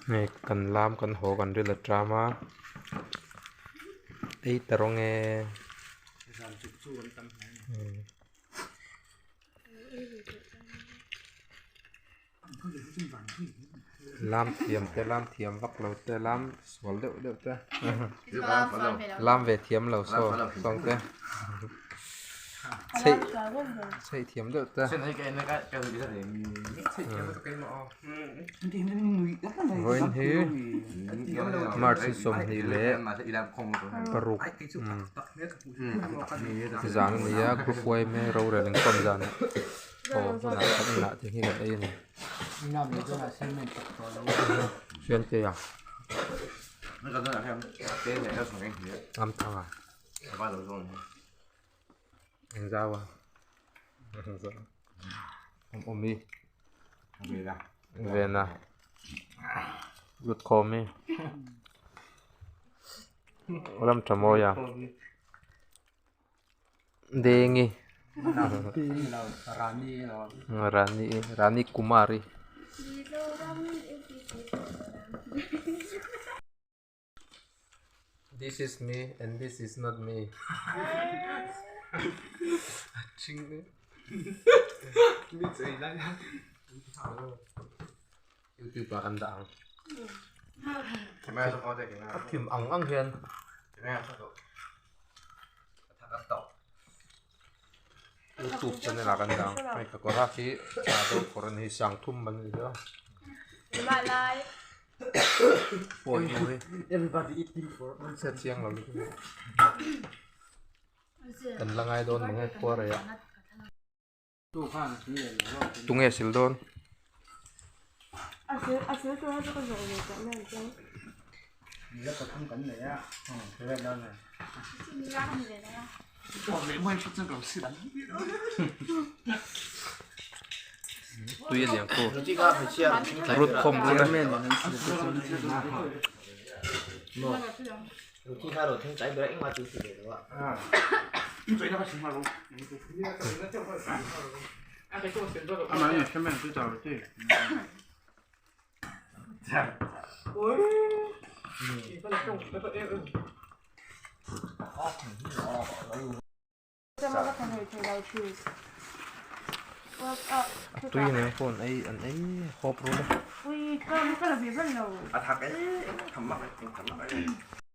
Hei kan lam kan haw kan ril a ṭam a ei ta rawng e. Lam thiam te lam thiam vak lo te lam sual deuh deuh te lam ve thiam lo saw sawng te chheih chheih thiam deuh te vawiin hi March 26 zan a ni a group yma rorel inkhawm zan ah aw hunah kan inah te hi kan ei a ni Fiantea Amthanga Engzau a Awmi Vena Lutkhawmi Ramthamawia Dengi Rani Rani Kumari This is me and this is not me YouTube ah an dah ang a thim ang ang hian YouTube channel ah kan dah ang hei ka kawr hak hi thla deuh kawr a ni sang thum an ni sia pawi hnu hi chhiat chiang lo lutuk kan la ngai dawn mang e khua rei ah tunge sil dawn. Tui a liang khu rut khawm rul a. A tui nen phone ei an ei hawp rul a.